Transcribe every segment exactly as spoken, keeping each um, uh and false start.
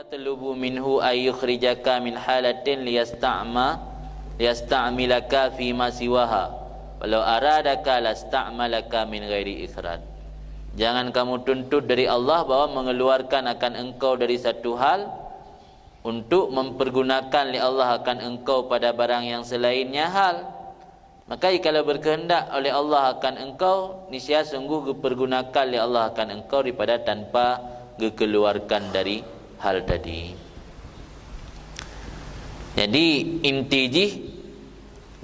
Tatlubu minhu an yukhrijaka min halatin liyasta'ma-, liyasta'milaka fima siwaha. Walau aradaka lasta'malaka min ghairi ikhraj. Jangan kamu tuntut dari Allah bahwa mengeluarkan akan engkau dari satu hal untuk mempergunakan lé Allah akan engkau pada barang yang selainnya hal. Maka jikalau berkehendak oleh Allah akan engkau, niscaya sungguh geupergunakan lé Allah akan engkau daripada tanpa geukeuluarkan dari hal tadi. Jadi, inti jih,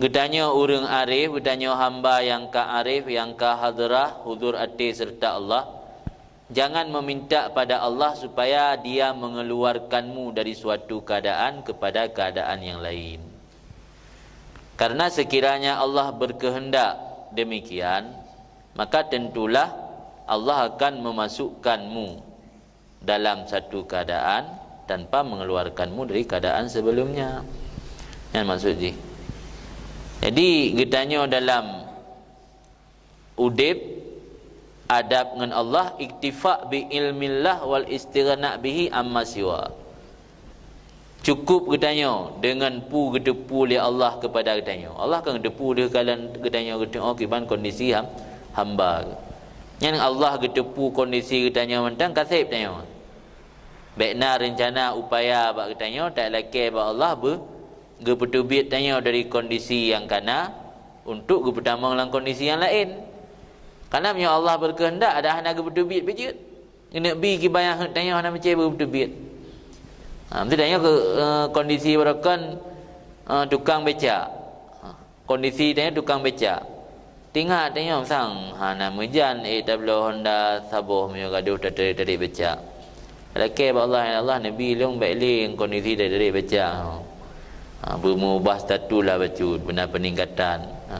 geutanyoe ureuëng arif, geutanyoe hamba nyang ka arif, nyang ka hadrah, huzur até serta Allah, jangan meminta pada Allah supaya Dia mengeluarkanmu dari suatu keadaan kepada keadaan yang lain. Karena sekiranya Allah berkehendak demikian, maka tentulah Allah akan memasukkanmu dalam satu keadaan tanpa mengeluarkanmu dari keadaan sebelumnya. Nyan maksud jih. Jadi, geutanyoe dalam udeb, adab ngon Allah, iktifa bi ilmillah wal istighna bihi amma siwa. Cukup geutanyoe deungon peue geuteupeue lé Allah keupada geutanyoe. Allah kan geuteupeue deuh kalon geutanyoe geutanyoe kiban kondisi ham-, hamba. Nyan Allah geuteupeue kondisi geutanyoe mantong ka seb tanyoe. Bék na reuncana upaya bak geutanyoe, talakée bak Allah beu-, geupeuteubiet tanyoe dari kondisi nyang kana untuk geupeutamong lam kondisi nyang laén. Karena meunyoe Allah berkehendak, ada hana geupeuteubiet pih jeuet. Geuneuk bi kiban nyang heuet tanyoe hana meucé beupeuteubiet. Ha, meusti tanyoe keu, eh, kondisi barokon, eh, tukang becak. Ha, kondisi tanyoe tukang becak. Tingat tanyoe sang hana meujan ék tabloe honda saboh meunyoe gadoh tatarek-tarek becak. Lakée bak Allah, ya Allah, neubi lôn bék lé kondisi tatarek becak. Ha, beumeubah status lah bacut, beuna peningkatan. Ha.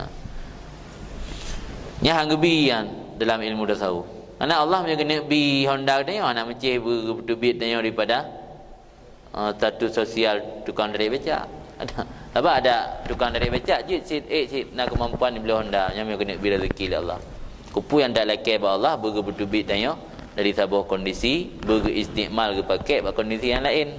Nyan han geubi nyan dalam ilmu tasawuf. Karena Allah meunyoe geuneuk bi honda tanyoe hana meucé beupeuteubiet tanyoe daripada, eh, status sosial tukang tarek becak. Ada, apa ada tukang tarek becak jeuet sit, ék sit na kemampuan dibloe honda, nyan meunyoe geuneuk bi rezeki lé Allah. Keupeue nyang talakée bak Allah beugeupeutubiet tanyoe dari saboh kondisi, beugeuistikmal geupakék bak kondisi nyang laén.